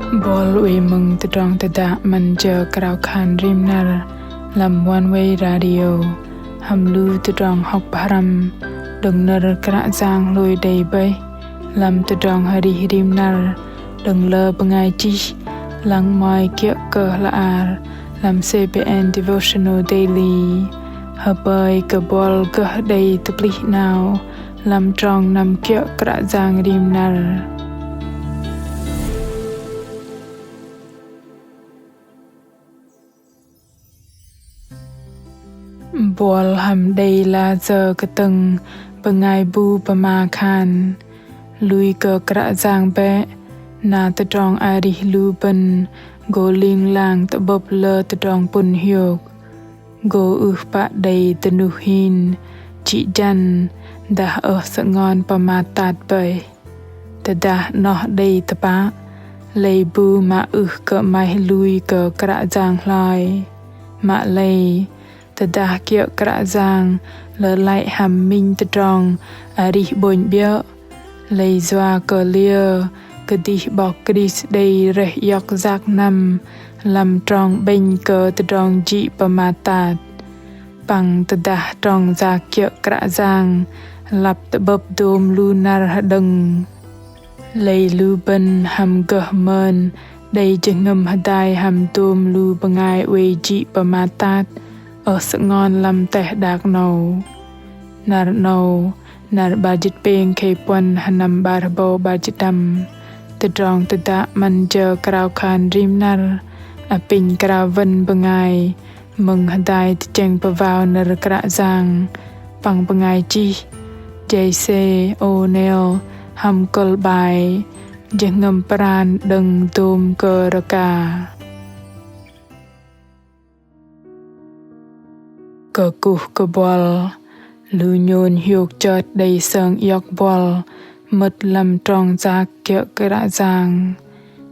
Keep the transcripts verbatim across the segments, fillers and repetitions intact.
Buăl oei mơ̆ng tơdrong tơdă 'Măn jơ krao khan rim năr lăm Oneway Radio hăm lu tơdrong hŏk pơhrăm đơ̆ng nơ̆r Kră Yang hlôi đei bơih lăm tơdrong arih rim năr đơ̆ng lơ bơngai chih lăng mă kiơ̆ kơ hla ar lăm C B N Devotional Daily. Hơpơi kơ buăl gơh đei tơplih 'nao lăm trong năm kiơ̆ Kră Yang rim năr. Buăl hăm đei la sơ̆ kơtơ̆ng bơngai bu pơma khan: Lui kơ Kră Yang bĕ, na tơdrong arih lu bơ̆n gô ling lang tơ'bơ̆p lơ tơdrong pŭn hiôk. Gô ưh pă đei tơnuh hin, jĭ jăn, dah ơh sơngon pơmat tat bơih. Tơdah noh đei tơpă, lei bu mă ưh kơ 'maih lui kơ Kră Yang hloi. Mă lei, tơdah kiơ̆ Kră Yang lơlăi hăm minh tơdrong arih 'bônh 'biơ̆, lei yua kơ liơ kơdih 'Bok Krist đei rơih iŏk yak năm lăm trong 'bĕnh kơ tơdrong jĭ pơmat tat. Păng tơdah trong yak kiơ̆ Kră Yang lăp tơ'bơ̆p dôm lu năr hơđơ̆ng, lei lu bơ̆n hăm gơh mơn đei jơhngơ̆m hơdai hăm dôm lu bơngai oei jĭ pơmat tat, ơh sơngon lăm teh đak 'nâu. Năr 'nâu, năr 'bar jĭt pêng khei puăn, sơnăm 'bar hơbâu 'bar jĭt pơđăm, tơdrong tơdă 'Măn jơ krao khan rim năr apinh krao wơ̆n bơngai mơ̆ng hơdai tơchĕng pơwao nơ̆r Kră Yang păng bơngai chih Jayce O'Neill hăm kơ̆l 'bai Jơhngơ̆m pran đơ̆ng dôm kơ rơka. Kơkuh kơ buăl, lu nhôn hiôk chơt đei sơng iŏk buăl mơ̆t lăm trong yak kiơ̆ Kră Yang.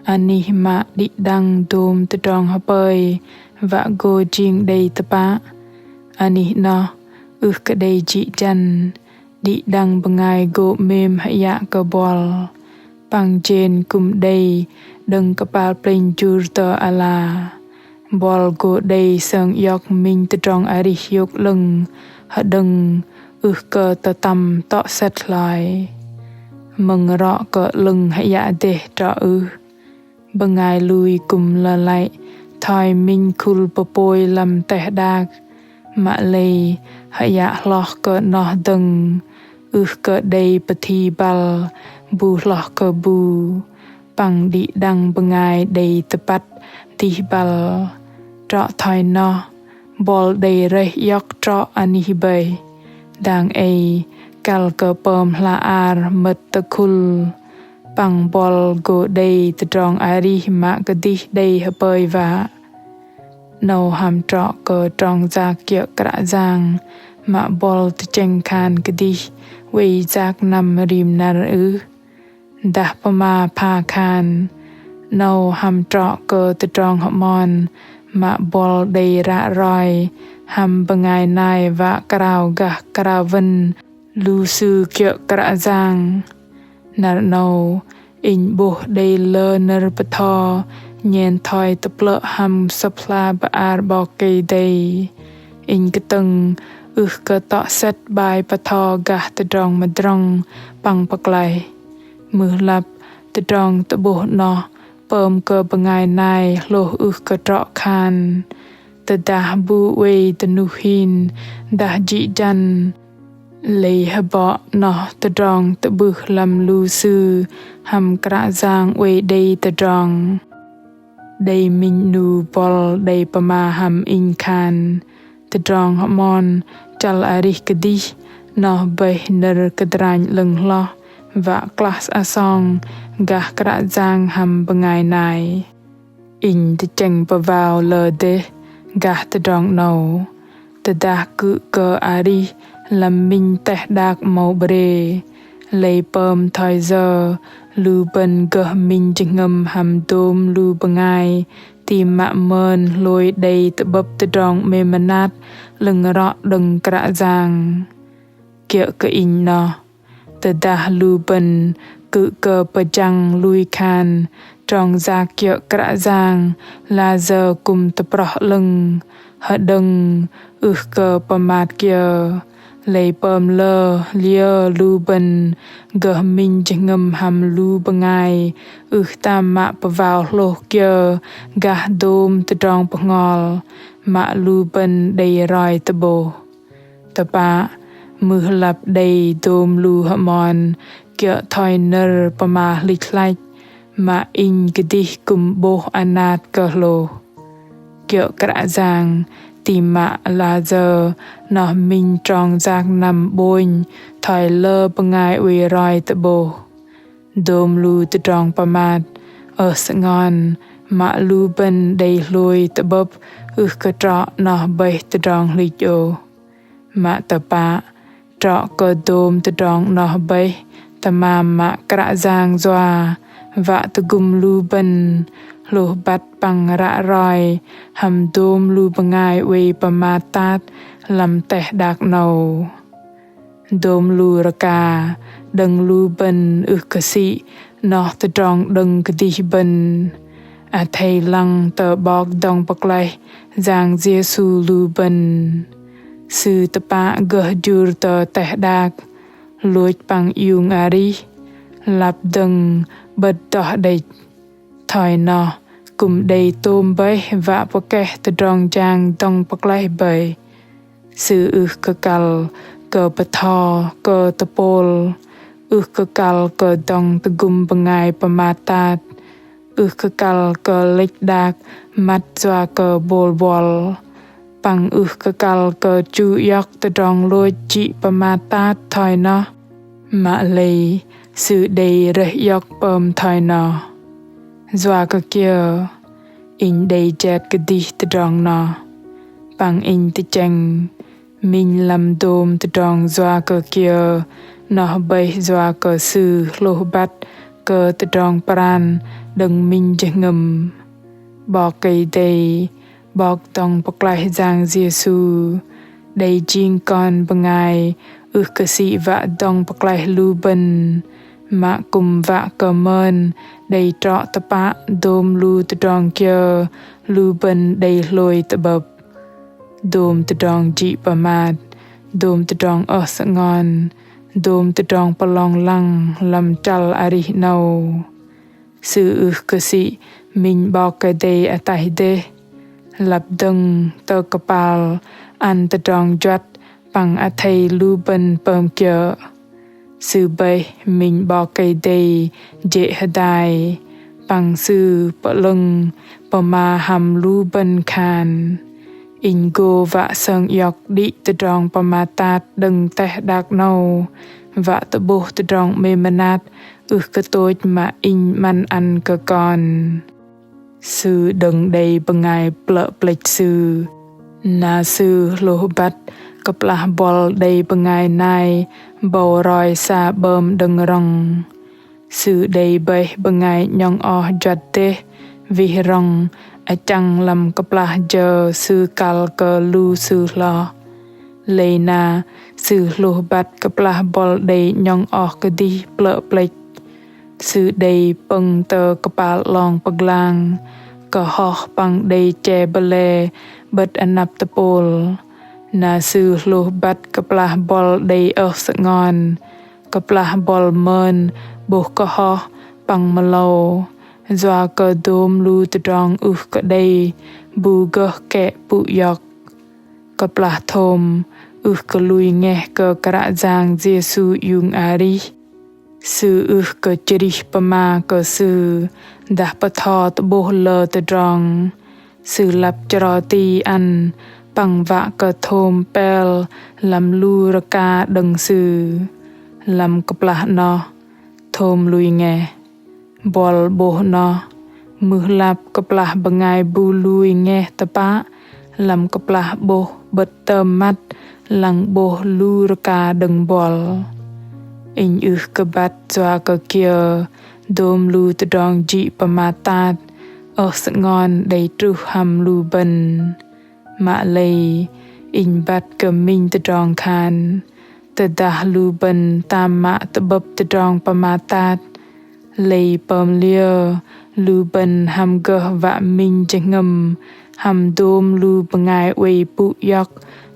Anih mă đĭ đăng dôm tơdrong hơpơi wă gô jing đei tơpă. Anih noh ưh kơ đei jĭ jăn, đĭ đăng bơngai gô 'mêm hơyă kơ buăl. Păng jên kư̆m đei đơ̆ng kơpal plĕnh jur tơ ala. Buăl gô đei sơng iŏk minh tơdrong arih hiôk 'lơ̆ng hơđơ̆ng ưh kơ tơtăm tŏ sĕt hloi. Mơ̆ng rŏ kơ 'lơ̆ng hơyă dêh trŏ ưh, bơngai lui kư̆m lơlăi thoi minh khul pơpôi lăm teh đak. Mă lei hơyă hloh kơ noh dơ̆ng, ưh kơ đei pơthi băl bu hloh kơ bu. Păng đĭ đăng bơngai đei tơpăt dih băl. Trŏ thoi noh, buăl đei rơih iŏk trŏ anih bơih. Dang ei kăl kơ pơm hla ar mơ̆t tơkhul, păng buăl gô đei tơdrong arih mă kơdih đei hơpơi wă. 'Nâu hăm trŏ kơ trong yak kiơ̆ Kră Yang mă buăl tơchĕng khan kơdih oei yak năm rim năr ưh? Dah pơma pha khan, 'nâu hăm trŏ kơ tơdrong hơmon mă buăl đei ră roi hăm bơngai nai wă krao gah krao wơ̆n lu sư kiơ̆ Kră Yang. Năr 'nâu, inh 'bôh đei lơ nơ̆r bơtho nhen thoi tơplơ̆ hăm Sơ̆p hla bơar 'Bok Kei-Dei. Inh kơtơ̆ng ưh kơ tŏ sĕt 'bai bơtho gah tơdrong mơdrŏng păng pơklaih. Mưh lăp tơdrong tơ'bôh 'noh pơm kơ bơngai nai hlôh ưh kơ trŏ khan. Tơdah bu oei tơnuh hin dah jĭ jăn, lei hơbŏ 'noh tơdrong tơ'bưh lăm lu sư hăm Kră Yang oei đei tơdrong. Đei minh 'nu buăl đei pơma hăm inh khan, tơdrong hơmon chăl arih kơdih noh bơih nơ̆r kơdranh 'lơ̆ng hloh wă klah asong gah Kră Yang hăm bơngai nai. Inh tơchĕng pơwao lơ dêh gah tơdrong 'nâu. Tơdah kư̆ kơ arih lăm minh teh đak 'mâu bre, lei pơm thoi yơ lu bơ̆n gơh minh jơhngơ̆m hăm dôm lu bơngai ti mă mơn hlôi đei tơ'bơ̆p tơdrong 'mêm mơnat 'lơ̆ng rŏ đơ̆ng Kră Yang. Kiơ̆ kơ inh 'noh, tơdah lu bơ̆n ưh kơ pơjăng lui khan trong yak kiơ̆ Kră Yang, layơ kư̆m tơproh 'lơ̆ng, hơđơ̆ng ưh kơ pơmat kiơ. Lei pơm lơ liơ lu bơ̆n gơh minh jơhngơ̆m hăm lu bơngai ưh tam mă pơvao hlôh kiơ gah dôm tơdrong bơhngol mă lu bơ̆n đei roi tơ'bôh. Tơpă, mưh lăp đei dôm lu hơmon kiơ̆ thoi nơ̆r pơma hlĭch hlăch, mă inh kơdih kư̆m 'bôh anat kơ hlôh. Kiơ̆ Kră Yang, ti mă layơ noh minh trong yak năm 'bônh thoi lơ bơngai oei roi tơ'bôh. Dôm lu tơdrong pơmat, ơh sơngon, mă lu bơ̆n đei hlôi tơ'bơ̆p ưh kơ trŏ noh bơih tơdrong hlĭch ôh. Mă tơpă, trŏ kơ dôm tơdrong noh bơih tơmam mă Kră Yang yua wă tơgŭm lu bơ̆n hlôh băt păng ră roi hăm dôm lu bơngai oei pơmat tat lăm teh đak 'nâu. Dôm lu rơka đơ̆ng lu bơ̆n ưh kơ sĭ noh tơdrong đơ̆ng kơdih bơ̆n. Athei lăng tơ 'Bok Dŏng Pơklaih Yang Yêsu lu bơ̆n. Sư tơpă gơh jur tơ teh đak, lôch păng iung arih, lăp dơ̆ng 'bơ̆t đoh đĕch. Thoi noh kư̆m đei tôm bơih wă pơkeh tơdrong jang dŏng pơklaih bơih. Sư ưh kơ kăl kơ bơtho kơ tơpôl, ưh kơ kăl kơ dŏng tơgŭm bơngai pơmat tat, ưh kơ kăl kơ lĕch đak măt yua kơ bôl buăl, păng ưh kơ kăl kơ chu iŏk tơdrong lôch jĭ pơmat tat thoi noh. Mă lei sư đei rơih iŏk pơm thoi noh. Yua kơ kiơ inh đei jet kơdih tơdrong noh. Păng inh tơchĕng minh lăm dôm tơdrong yua kơ kiơ noh bơih yua kơ sư hlôh băt kơ tơdrong pran đơ̆ng minh jơhngơ̆m. 'Bok Kei-Dei, 'Bok Dŏng Pơklaih Yang Yêsu, đei jing kon bơngai ưh kơ sĭ wă dŏng pơklaih lu bơ̆n, mă kư̆m wă kơ mơn đei trŏ tơpă dôm lu tơdrong kiơ lu bơ̆n đei hlôi tơ'bơ̆p. Dôm tơdrong jĭ pơmat, dôm tơdrong ơh sơngon, dôm tơdrong pơlong lăng lăm chăl arih 'nâu. Sư ưh kơ sĭ minh 'Bok Kei-Dei ataih dêh, lăp dơ̆ng tơ kơpal ăn tơdrong juăt păng athei lu bơ̆n pơm kiơ̆. Sư bơih minh 'Bok Kei-Dei jê̆ hơdai, păng Sư pơ'lơ̆ng pơma hăm lu bơ̆n khan. Inh gô wă sơng iŏk đĭ tơdrong pơmat tat đơ̆ng teh đak 'nâu, wă tơ'bôh tơdrong 'mêm mơnat ưh kơ tôch mă inh 'măn ăn kơ kon. Sư đơ̆ng đei bơngai plơ̆ plĕch Sư. Na Sư hlôh băt kơplah buăl đei bơngai nai bâu roi sa 'bơm đơ̆ng rŏng. Sư đei bơih bơngai 'nhŏng oh juăt dêh wih rŏng achăng lăm kơplah jơ Sư kăl kơ lu Sư hloh. Lei na Sư hlôh băt kơplah buăl đei 'nhŏng oh kơdih plơ̆ plĕch. Sư đei pơ̆ng tơ kơpal 'long pơglang, kơhoh păng đei che bơle 'bơ̆t anăp tơpôl. Na Sư hlôh băt kơplah buăl đei ơh sơngon, kơplah buăl mơn 'bôh kơhoh păng mơlâu, yua kơ dôm lu tơdrong ưh kơ đei bu gơh kĕ pŭ iŏk. Kơplah Thôm ưh kơ lui ngeh kơ Kră Yang Yêsu iung arih, sư ưh kơ chrih pơma kơ Sư dah bơtho tơ'bôh lơ tơdrong. Sư lăp chro ti ăn păng wă kơ Thôm pel lăm lu rơka đơ̆ng Sư. Lăm kơplah noh Thôm lui ngeh. Buăl 'bôh noh, mưh lăp kơplah bơngai bu lui ngeh tơpă, lăm kơplah 'bôh 'bơ̆t tơm măt, lăng 'bôh lu rơka đơ̆ng buăl. Inh ưh kơ băt yua kơ kiơ, dôm lu tơdrong jĭ pơmat tat, ơh sơngon đei truh hăm lu bơ̆n. Mă lei, inh băt kơ minh tơdrong khan. Tơdah lu bơ̆n tam mă tơ'bơ̆p tơdrong pơmat tat, Lei pơm liơ lu bơ̆n hăm gơh wă minh jơhngơ̆m hăm dôm lu bơngai oei pŭ iŏk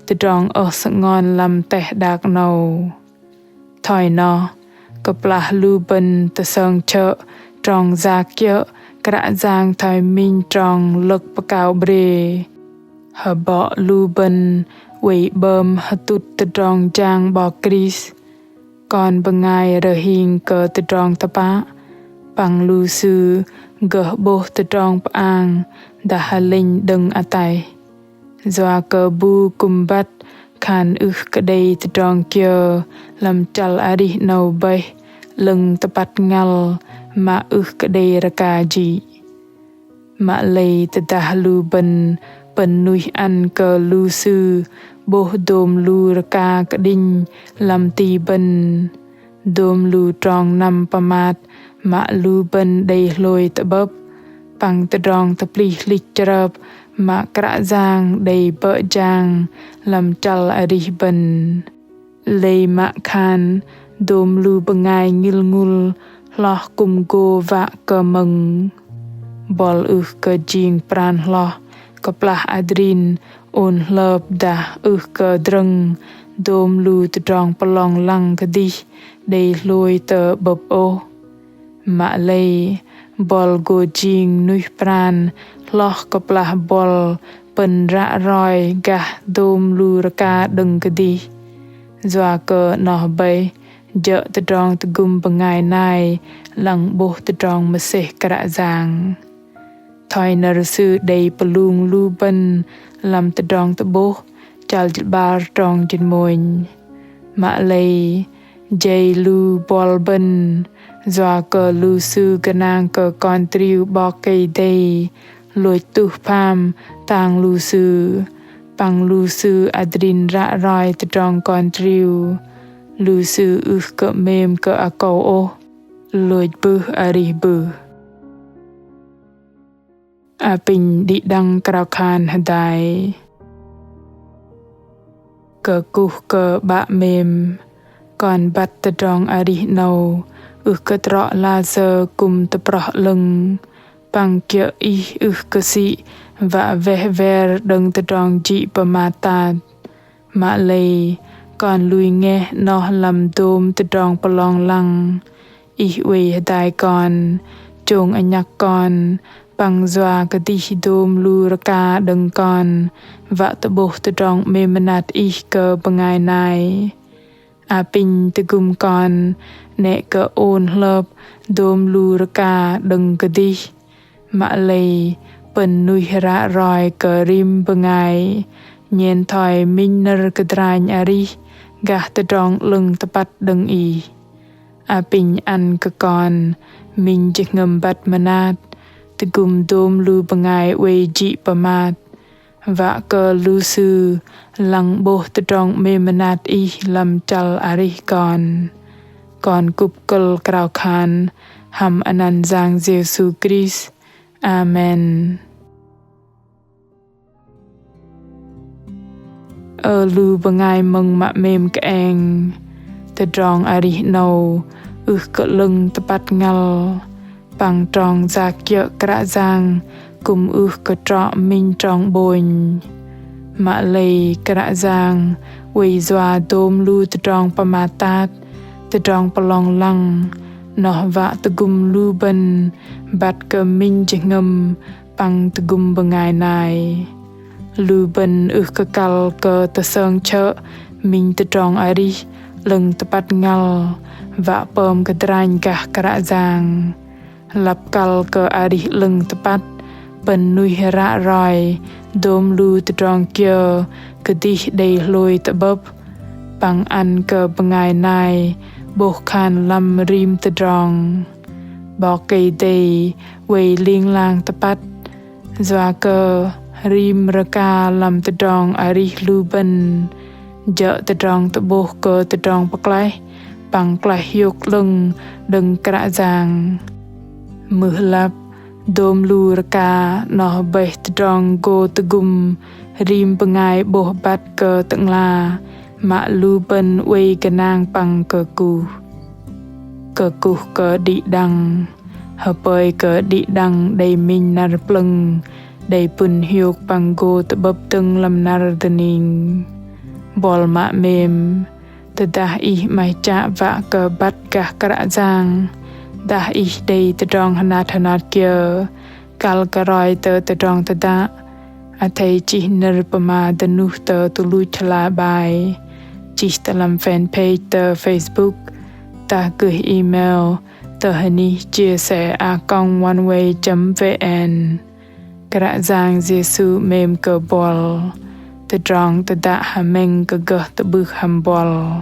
tơdrong ơh sơngon lăm teh đak 'nâu. Thoi noh, kơplah lu bơ̆n tơsơng chơ̆ trong yak kiơ̆ Kră Yang thoi minh trong lơ̆k pơkao bre, hơbŏ lu bơ̆n oei 'bơm hơtŭt tơdrong jang 'Bok Krist, kon bơngai rơhing kơ tơdrong tơpă, păng lu sư gơh 'bôh tơdrong pơang dah hơlĕnh đơ̆ng ataih. Yua kơ bu kư̆m băt khan ưh kơ đei tơdrong kiơ lăm chăl arih 'nâu bơih 'lơ̆ng tơpăt ngăl mă ưh kơ đei rơka jĭ. Mă lei tơdah lu bơ̆n pơ̆n nuih ăn kơ lu sư 'bôh dôm lu rơka kơđinh lăm ti bơ̆n, dôm lu trong năm pơmat mă lu bơ̆n đei hlôi tơ'bơ̆p, păng tơdrong tơplih hlĭch chrơp mă Kră Yang đei bơ̆ jang lăm chăl arih bơ̆n. Lei mă khan dôm lu bơngai ngil ngŭl hloh kư̆m gô wă kơ mơ̆ng. Buăl ưh kơ jing pran hloh kơplah adrin ôn hlơp dah ưh kơ drơ̆ng dôm lu tơdrong pơlong lăng kơdih đei hlôi tơ'bơ̆p ôh. Mă lei, buăl gô jing nuih pran hloh kơplah buăl pơ̆n ră roi gah dôm lu rơka đơ̆ng kơdih. Yua kơ noh bơih jơ̆ tơdrong tơgŭm bơngai nai lăng 'bôh tơdrong mơsêh Kră Yang. Thoi nơ̆r Sư đei pơlung lu bơ̆n lăm tơdrong tơ'bôh, chăl jĭt 'bar trong jĭt mônh. Mă lei, jei lu buăl bơ̆n, yua kơ lu sư gơnang kơ Kon Triu 'Bok Kei-Dei, lôch tuh pham tang lu sư, păng lu sư adrin ră roi tơdrong Kon Triu, lu sư ưh kơ 'mêm kơ akâu ôh, lôch bưh arih bưh. Apinh đĭ đăng krao khan hơdai. Kơkuh kơ 'Bă 'mêm, kon băt tơdrong arih 'nâu ưh kơ trŏ lasơ kư̆m tơproh 'lơ̆ng, păng kiơ̆ Ih ưh kơ sĭ wă weh wer đơ̆ng tơdrong jĭ pơmat tat. Mă lei, kon lui ngeh noh lăm dôm tơdrong pơlong lăng. Ih oei hơdai kon, chông anhăk kon, păng yua kơdih dôm lu rơka đơ̆ng kon, wă tơ'bôh tơdrong 'mêm mơnat Ih kơ bơngai nai. Apinh tơgŭm kon, 'nĕ kơ ôn hlơp dôm lu rơka đơ̆ng kơdih. Mă lei, pơ̆n nuih ră roi kơ rim bơngai, nhen thoi minh nơ̆r kơdranh arih, gah tơdrong 'lơ̆ng tơpăt đơ̆ng Ih. Apinh ăn kơ kon, minh jơhngơ̆m băt mơnat, tơgŭm dôm lu bơngai oei jĭ pơmat, wă kơ lu sư lăng 'bôh tơdrong 'mêm mơnat Ih lăm chăl arih kon. Kon kŭp kơ̆l krao khan hăm anăn Yang Yêsu Krist. Amen. Ơ lu bơngai mơ̆ng mă 'mêm kơeng, tơdrong arih 'nâu ưh kơ 'lơ̆ng tơpăt ngăl, păng trong yak kiơ̆ Kră Yang kư̆m ưh kơ trŏ minh trong 'bônh. Mă lei Kră Yang oei yua dôm lu tơdrong pơmat tat, tơdrong pơlong lăng, noh wă tơgŭm lu bơ̆n băt kơ minh jơhngơ̆m păng tơgŭm bơngai nai. Lu bơ̆n ưh kơ kăl kơ tơsơng chơ̆ minh tơdrong arih 'lơ̆ng tơpăt ngăl, wă pơm kơdranh gah Kră Yang. Lăp kăl kơ arih 'lơ̆ng tơpăt, pơ̆n nuih ră roi dôm lu tơdrong kiơ kơdih đei hlôi tơ'bơ̆p, păng ăn kơ bơngai nai 'bôh khan lăm rim tơdrong. 'Bok Kei-Dei oei ling lang tơpăt, yua kơ rim rơka lăm tơdrong arih lu bơ̆n, jơ̆ tơdrong tơ'bôh kơ tơdrong pơklaih, păng klaih hiôk 'lơ̆ng đơ̆ng Kră Yang. Mưh lăp, dôm lu rơka noh bơih tơdrong gô tơgŭm rim bơngai 'bôh băt kơ Tơ'ngla, mă lu bơ̆n oei gơnang păng kơkuh. kơkuh kơ đĭ đăng. Hơpơi kơ đĭ đăng đei minh năr plơ̆ng, đei pŭn hiôk păng gô tơ'bơ̆p dơ̆ng lăm năr dơning. Buăl mă 'mêm, tơdah ih 'maih chă wă kơ băt gah Kră Yang, dah ih đei tơdrong hơnat hơnat kiơ, kăl kơ roi tơ tơdrong tơdă, athei chih nơ̆r pơma dơnuh tơ tuch luch hla bơar, chih tơ lăm fanpage tơ Facebook, dah gơih email tơ hơnih chia sẻ a còng oneway chấm vn. Kră Yang Yêsu 'mêm kơ buăl. Tơdrong tơdă hơmĕng kơ gơh tơ'bưh hăm buăl.